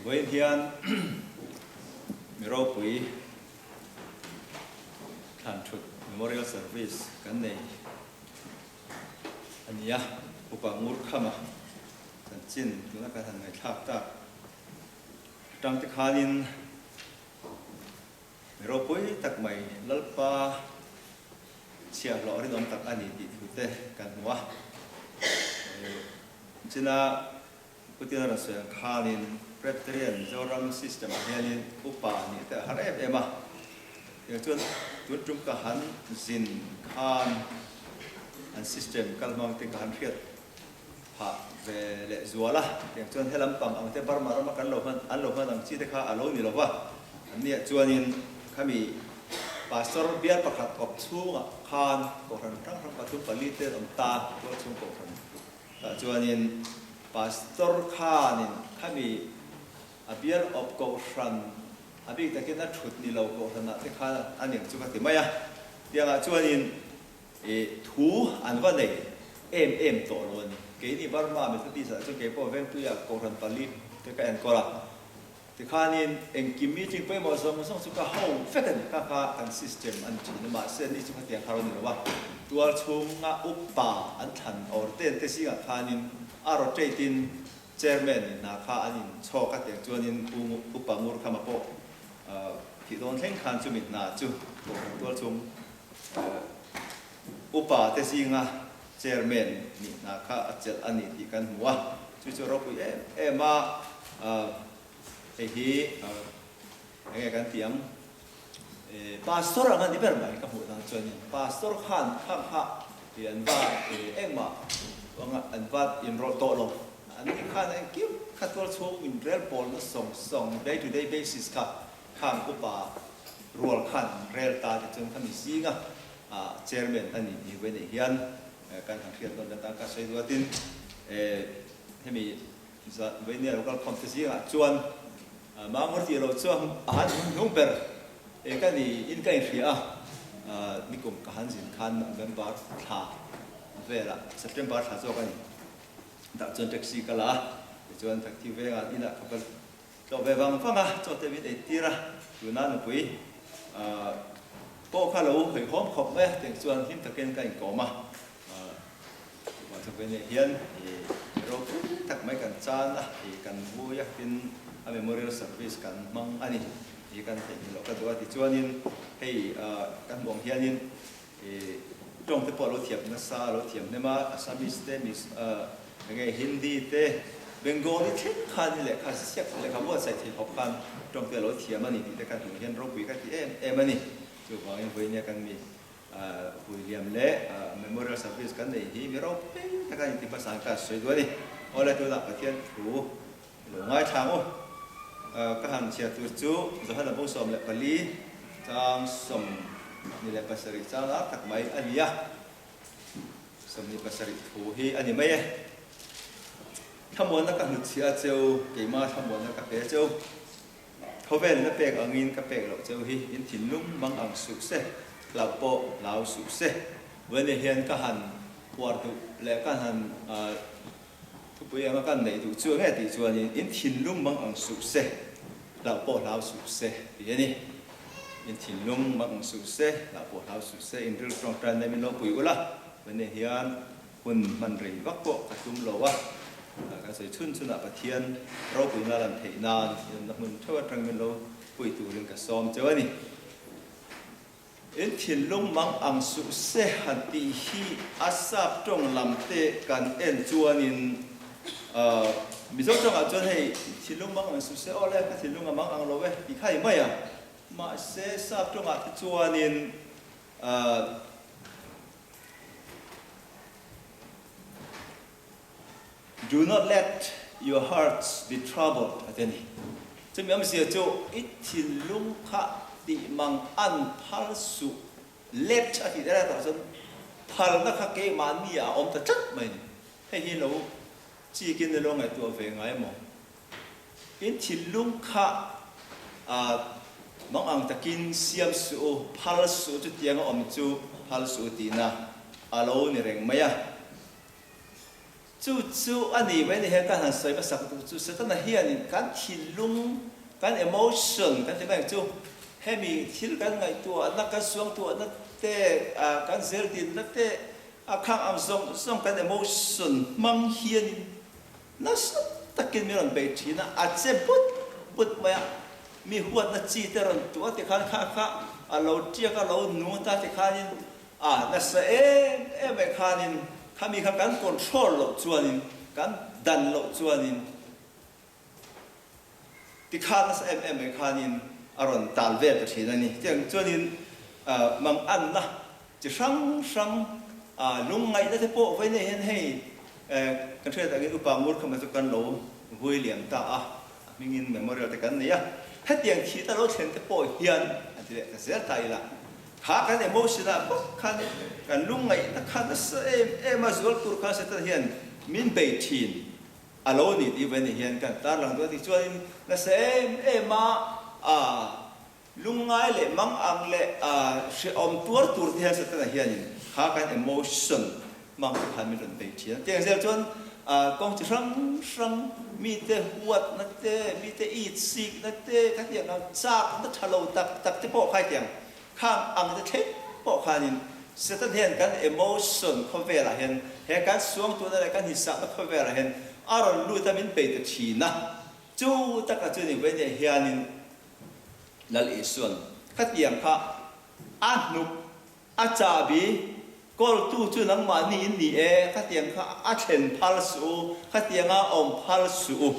Vawiin hian mi ropui thlan thut Memorial Service kan nei a ni a, Upa Ngurkhama chanchin tuna kan han ngaihthlak tak atang te khanin Mi ropui tak mai Lalpa chhiahhlawh rinawm tak a ni tih thu te kan hmu a. China Putin a rawn sawi ang khanin Presbyterian Mizoram system ah hianin upa nih te a har em em a. Tiang chuan tun tum ka han zin khan an system kal hmang te ka han hriat phah ve leh zual a, tiang chuan he lampang ang te Burma rama kan lo hman an lo hman ang chi te kha a lo ni lo va, an nia chuanin khami Pastor bial pakhat awp chhungah khan Kohhran hrang hrang pathum pali te an awm ta tual chhung Kohhran tah chuanin Pastor khanin khami a bial awp Kohhran a bik takin a thut ni lo Kohhranah te khan a ning chu ka ti mai a, tiangah chuanin I thu an va nei em em tawh lo a ni. Keini Burma Methodist ah chuan keipawh Vengpuia Kohhran pali te ka enkawl a. Tikhanin engkim meeting pawimawh zawng zawng chu ka ho vek a ni. Kha kha kan system a ni thin a, mahse ni chu khatiang kha ro ni lo a. Tual chhunga upa an thlan awr ten te zingah khanin a rotate in chairman in hna kha an inchhawk a, tiang chuanin upa Ngurkhama pawh thih dawn thleng khan chumi hna chu Kohhran tual chhung Upa te zinga chairman nih hna kha a chelh a ni tih kan hmu a, chu chu ropui em em a, hei hi eng nge kan tih ang, pastor ang a ni ber mai ka hmuh dan chuanin pastor khan kha kha an va engmah an va inrawlh tawh lo, an ni khan engkim kha tual chhung inrel pawlna sawng sawng day to day basis kha Khang upa rual khan rel ta te chuan khami zinga chairman a ni tih vawiin hian kan han hriat dawn atan ka sawi duatin hemi vawiin local khawm te zingah chuan Mangmur tih loh chuan a han hun hnung ber ka ni in ka inhria a, nikum ka han zin khan November thla velah September thla zawk a ni tah chuan taxi ka la a, tichuan Thakthi vengah inah ka va Tlawh ve vang vang a, chaw te min ei tir a, tuna nupui pawh kha lo hawihhawm khawp mai a, tiang chuan hlim takin ka inkawm a, chuvang chuan vawiin hian ropui tak mai kan chan a, kan vui a, tin a memorial service kan hmang a ni tih kan theihnghilh loh ka duh a, tichuanin hei kan hmuh ang hianin tawng te pawh a lo thiam nasa, a lo thiam hnem a, Assamese te, Enge Hindi te, Bengali thleng khan hi lehkha siak lehkha buatsaih thei khawp khan tawng te a lo thiam a ni tih te kan hmuh hian ropui ka ti em em a ni. Chuvangin vawinia kan mi Huiliam leh Memorial Service kan nei hi mi ropui tak a ni tih hmasa an ka sawi duh a ni. Awle tunah Pathian thu i lo ngaithla ang u. Ka han chhiar tur chu Johana bung 14 chang 27 chang lar tak mai a ni a. 27 thu hi a ni mai e. Thlamuanna ka hnutchhiah a cheu, keimah thlamuanna ka pe a cheu. Khawvel na pek angin ka pek loh cheu hi in thinlung mang ang suh se, hlauh pawh hlau suh se. Vawinia hian ka han uar duh leh ka han thupui anga ka neih duh chu enge tih chuanin in thinlung mang ang suh se, hlauh pawh hlau suh se tih a ni. In thinlung mang ang suh se, hlauh pawh hlau suh se, in rilru tawngtai na min lo pui ula, vawinia hian hun hman rei vak pawh ka tum lo a, kan sawi chhun chhunah Pathian ropuina lan theih nan inawmna hmun theuh atang min lo pui turin ka sawm cheu a ni. In thinlung mang ang suh se han tih hi a sap tawng lam te kan en chuanin Mizo tawngah chuan hei thinlung mang ang suh se aw le ka thinlung a mang ang lo e tih kha a ni mai a, mahse sap tawngah te chuanin Do not let your hearts be troubled a ti a ni. Chumi awmzia chu i thinlung kha tih mang an phal suh, let a tih der erawh chuan phalna kha keimahni ah a awm ta tlat mai a ni. Hei hi lo chikin ilo ngaihtuah ve ngai maw? In thinlung kha mang ang takin siam suh u, phal suh u, chutiang a awm chu phal suh u tihna a lo ni reng mai a. Chu chu a ni mai ni hian ka han sawi hmasak duh chu Setana hianin kan thinlung, kan emotion kan ti mai ang chu, hemi thil kan ngaihtuahna, kan suangtuahna te, kan zeldinna te, a khang ang zawng zawng kan emotion hmang hianin nasa takin min rawn bei thin a, a che but but mai a, mi huatna chi te rawn tuah tikhan kha kha a lo tiak a lo nung ta tikhanin A nasa em em mai khanin khami kha kan control loh chuanin, kan dan loh chuanin tikhan nasa em em mai khanin a rawn tal vel ta thin a ni. Tiang chuanin manganna chi hrang hrang lungngaihna te pawh vawiin ah hian hei kan hriat angin Upa Ngurkhama chu kan lo vui liam ta a, a hmingin memorial te kan nei a. Hetiang thihna lo thlen te pawh hian an ti leh ta zel ta ila. Kha kan emotion ah bawk khan kan lungngaihna kha nasa em em a zual tur khan Satan hian min bei thin a lo ni tih vawiin hian kan tarlang duh a ti. Chuanin nasa em em a lungngai leh mangang leh hrehawm tuar tur te hian Satana hianin kha kan emotion hmang te khan min rawn bei thin a. Tiang zel chuan kawng chi hrang hrang mite huatna te, mite itsikna te, ka tiang ang chakna tha lo tak tak te pawh kha hetiang khang ang te thleng pawh khanin Satan hian kan emotion khawvelah hian he kan suangtuahna leh kan hisakna khawvelah hian a rawn lut a min bei ta thin a. Chu taka chu ni vawiin hianin Lal Isuan khatiang kha a hnuk A chahbi, Kawltu chu nangmahni in ni e, khatiang kha a thlen phal suh u, khatianga awm phal suh u,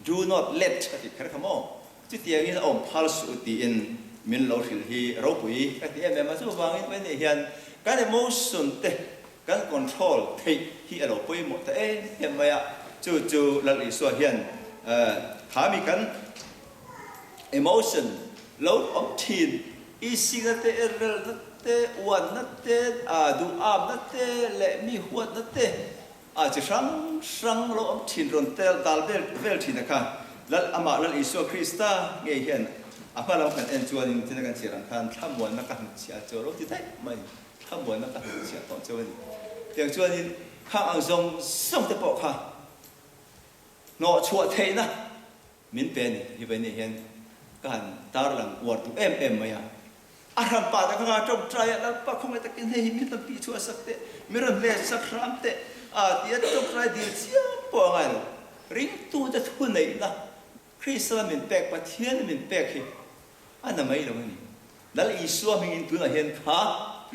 do not let ka ti kher kha maw, chutiangin awm phal suh u tiin min lo hrilh hi ropui ka ti em em a, chuvangin mai nih hian kan emotion te kan control theih hi a lo pawimawh ta em em mai a, chu chu Lal Isua hian kha mi kan emotion lo awm thin Isina te, elrelna te, uanna te, duhamna te leh mi huatna te a chi hrang hrang lo awm thin rawn tel dal vel vel thin a kha. Lal amah Lal Isua Krista ngei hian a hma lam kan en chuanin tina kan chhiar ang khan thlamuanna ka hnutchhiah chu a lo ti daih mai. Thlamuanna ka hnutchhiah tawh cheu a ni. Tiang chuanin khang ang zawng zawng te pawh kha hnawhchhuah theihna Min pe a ni, hi vawiin hian ka han tarlang uar duh em em mai a. A hran pah tak anga tawngtai a, Lalpa khawngaih takin hei hi min rawn tih chhuah sak teh, min rawn hlen sak hram teh a ti a, tawngtai dil chiam pawh a ngai lo. Ringtute thuneihna Krista min pek, Pathian min pek hi a na mai lo a ni. Lal Isua hmingin tunah hian kha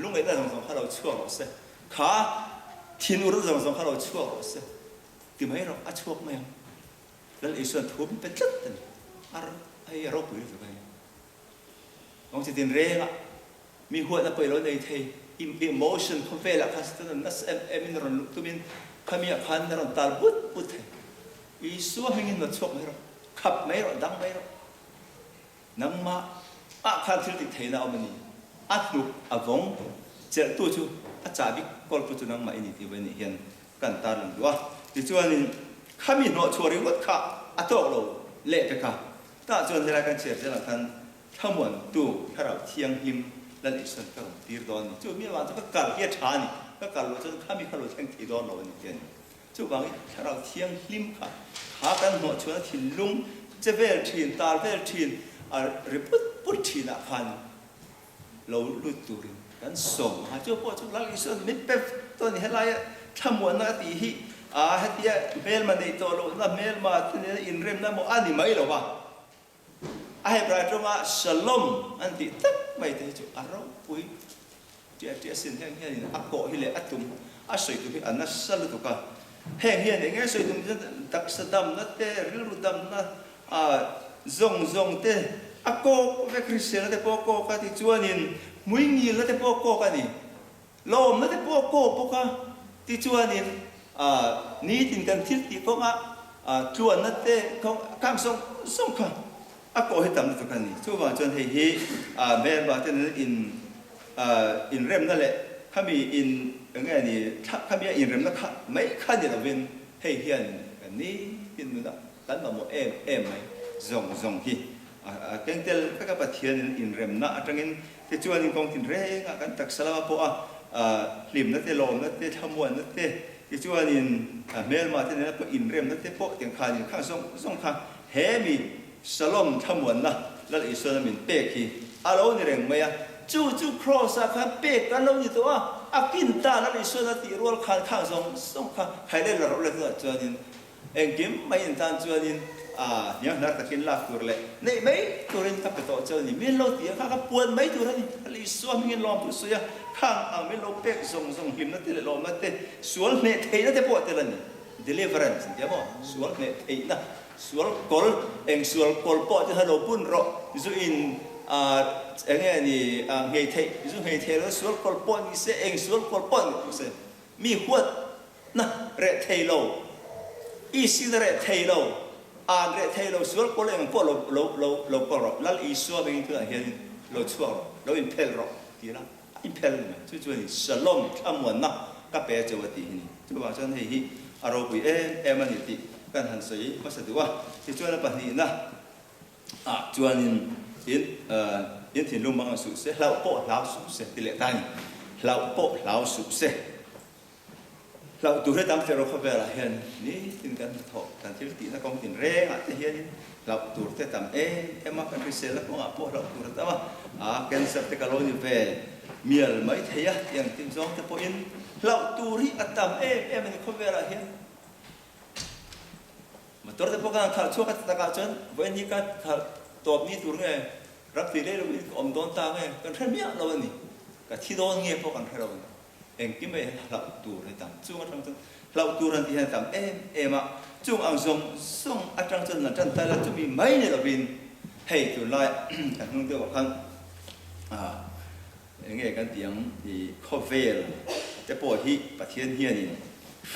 lungngaihna zawng zawng kha lo chhuak rawh se, kha thinurna zawng zawng kha lo chhuak rawh se ti mai rawh, a chhuak mai ang. Lal Isuan thu min pe tlat a ni. A hei a ropui lutuk a ni. Kawng chi tin reng a, mi huatna pawh i lo nei thei. Emotion khawvelah khan Satan a nasa em em in a rawn luh tumin khami ah khan a rawn tal but but thei. Isua hmingin va chhuak mai rawh, khap mai rawh, dang mai rawh. Nangmah ah khan thil tih theihna a awm a ni. A hnuk a vawng chelhtu chu a chahbi kawltu chu nangmah i ni tih vawiin hian kan tarlang duh a. Tichuanin khami hnawhchhuah ringawt kha a tawk lo leh te kha. Tah chuan helai kan chhiar zelah khan thlamuantu Thlarau Thianghlim Lal Isuan ka rawn tir dawn a ni. Chu mi avang chu ka kal hi a tha a ni. Ka kal loh chuan khami kha lo thleng thei dawn lo a ni ti a ni. Chuvangin Thlarau Thianghlim kha kha kan hnawhchhuahna thinlung che vel thin, tar vel thin, a ri put put thinah khan lo lut turin kan sawm a. Chu pawh chu Lal Isuan min pe tawh a ni. Helaia thlamuanna a tih hi a hetia hmelma neih tawh lohna, hmelma te nena inremna emaw a ni mai lo va. A Hebrai tawnga Shalom an tih tak mai te hi chu a ropui tia tia sin. Heng hianin a kawh hi leh a tum a sawi tum hi a nasa lutuk a. Heng hian eng nge sawi tum chuan taksa damna te, rilru damna zawng zawng te a kawk vek, hriselna te pawh a kawk a, tichuanin hmuingilna te pawh a kawk a ni. Lawmna te pawh a kawk bawk a, tichuanin nitin kan thil tih kawnga tluanna te kang zawng zawng kha a kawh hi tam lutuk a ni. Chuvang chuan hei hi hmelma te nen in inremna leh khami in eng nge ni khami a inremna kha mai kha ni lovin hei hian kan nitin nunah kan mamawh em em mai zawng zawng hi a keng tel vek a. Pathianin inremna atangin Tichuanin kawng tin rengah kan taksa lama pawh a hlimna te, lawmna te, thlamuanna te, Tichuanin hmelma te nena pawh inremna te pawh tiang khanin khang zawng zawng kha he mi Shalom thlamuanna Lal Isuana min pek hi a lo ni reng mai a. Chu chu Kraws ah khan pek kan lo ni tawh a, a kin ta Lal Isuana tih rual khan khang zawng zawng kha khailel la rawh le tunah chuanin Engkim mai in tan chuanin a hnianghnar takin lak tur leh neih mai turin ka pe tawh che a ni. Min lo ti a, kha ka puan mai tur a ni. Ka Isua hmingin lawm tur sawi a, khang ang min lo pek zawng zawng hlimna te leh lawmna te, sual hneh theihna te pawh tel a ni. Deliverance an ti a maw? Sual hneh theihna, sual kawl, eng sual kawl pawh te kha lo bun rawh, zu in eng nge ni nghei theih, zu nghei thei lo sual kawl pawh ni se, eng sual kawl pawh ni se, mi huat Na reh thei lo, Isi na reh thei lo, An reh thei lo, sual kawl eng pawh lo lo lo lo kawl rawh, Lal Isua bengin tunah hianin lo chhuak rawh, lo inphel rawh ti la, a inphel ni mai. Chu chuan Shalom, thlamuanna ka pe cheu a tih hi ni. Chuvang chuan hei hi a ropui em em a ni tih kan han sawi hmasa duh a. Tichuan a pahnihna ah chuanin in in thinlung mang suh se, hlauh pawh hlau suh se ti leh ta a ni. Hlauh pawh hlau suh se. Hlauh tur hi tam teh rawh khawvelah hian nitin kan hnathawh kan thil tihna kawng tin rengah te hianin hlauh tur te tam em em a, kan hriselna kawngah pawh hlauh tur a tam a, a cancer te ka lo ni ve mial mai thei a tih ang tin zawng te pawhin hlauh tur hi a tam em em a ni khawvelah hian. Motor te pawh ka han khalh chhuak a ti takah chuan vawiin hi ka khalh tawp ni tur nge ram tui leh loin ka awm dawn ta nge kan hre miah lo a ni, ka thi dawn nge pawh kan hre lo a ni. Engkim mai hian hlauh tur hi tam chung atang chuan hlauh tur an tih hian a tam em em a, chung ang zawng zawng atang chuan lan tan ta ila chumi mai ni lovin hei tunlai kan hnung deuhah khan ah eng nge kan tih ang i khawvel te pawh hi Pathian hianin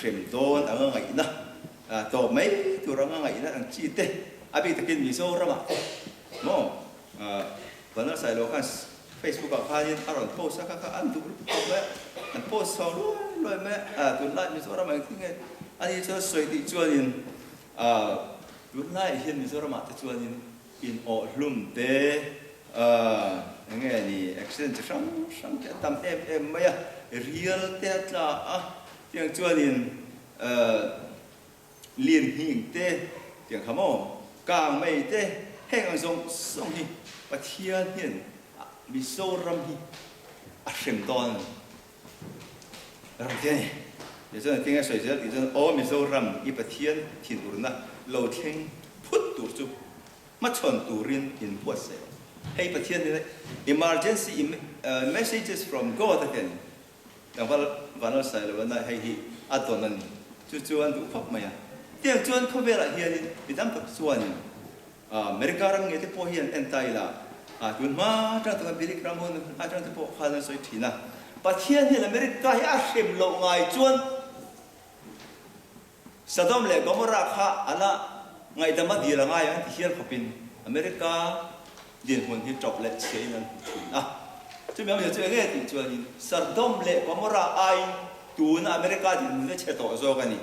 hrem dawn anga ngaihna ah tawp mai tur anga ngaihna ang chi te a bik takin Mizoramah te maw ah Vanlalsailo khan Facebook ah khanin a rawn post a, kha kha an duh lutuk khawp mai a, an post chho luai luai mai a, tunlai Mizoram ah engtin nge a ni chuan sawi tih chuanin ah tunlaiah hian Mizoram ah te chuanin in awh hlum te ah eng nge ni accident chi hrang hrang te a tam em em mai a, rial te a tla a, tiang chuanin ah Lianhning te, tiang kha maw, kang mai te, heng ang zawng zawng hi Pathian hian Mizoram hi a hrem dawn a ni. Ram te a ni. Tichuan engtin nge sawi zel tih chuan, Aw Mizoram, i Pathian thinurna lo thleng phut tur chu hmachhawn turin in buatsaih rawh. Hei Pathian hian emergency messages from God a ti a ni. Tlangval Vanlal Sailova hei hi a dawn a ni. Chu chu an duh khawp mai a. Tiang chuan khawvelah hianin mi tam tak chuanin America ram ngei te pawh hi an en ta ila, tun hma atang tuna Billy Graham ho atang te pawh khan an sawi thin a. Pathian hian America hi a hrem loh ngai chuan Sodom leh Gomorrah kha a la ngaihdam a dil a ngai ang ti hial khawpin America dinhmun hi ṭawp leh chhiain an hmu ṭhin a. Chumi awmzia chu enge tih chuanin Sodom leh Gomorrah aiin tuna America dinhmun hi a chhe tawh zawk a ni.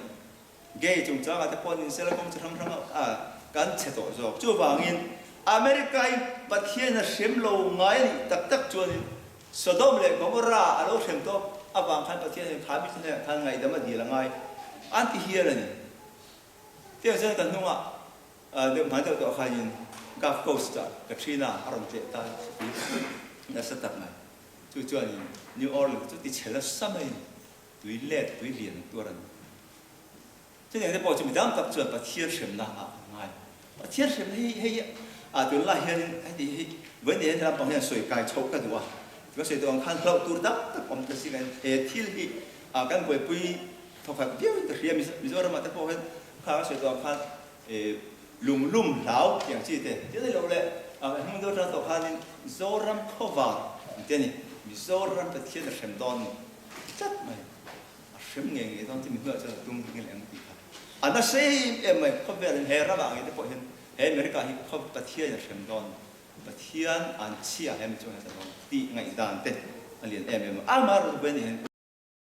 Gay chungchangah te pawh ninsela kawng chi hrang hrang a kan chhe tawh zawk. Chuvangin America hi Pathian a hrem lo ngai a nih tak tak chuanin Sodom leh Gomorrah a lo hrem tawp avang khan Pathian hian kha mite hnenah khan ngaihdam a dil a ngai an ti hial a ni. Tiang chuan ka hnungah deuh hmai deuh tawh khanin Gulf Coast ah Katrina a rawn tleh ta nasa tak mai. Chu chuanin New Orleans chu ti chhe nasa mai a ni. Tui let, tui lian an tuar a ni. Chutiang te pawh chu mi dang tak chuan Pathian hremna ah an ngai. Pathian hremna hi hei ah tunlai hianin heti hi vawiin ni hian lampang hian sawi kai chhoh ka duh a. Ka sawi tawh ang khan hlauh tur dang tak awm ta zingah hian he thil hi ah kan buaipui thawkhat viau in ka hria. Mizoram ah te pawh hian kha ka sawi tawh ang khan lunglum hlau tih ang chi te thil ni loh leh hmun deuh atang tawh khanin Zoram khawvar ang te a ni. Mizoram Pathian a hrem dawn ni tlat mai. A hrem ngei ngei dawn chumi hnuaiah chuan a tum ngei ang tih kha a nasa em em mai. Khawvel he ramah ngei te pawh hian he America hi khaw Pathian a hrem dawn, Pathian an chhia he mi chu a hre dawn tih ngaihdan te a lian em em a. Amaherawhchu vawiin hian.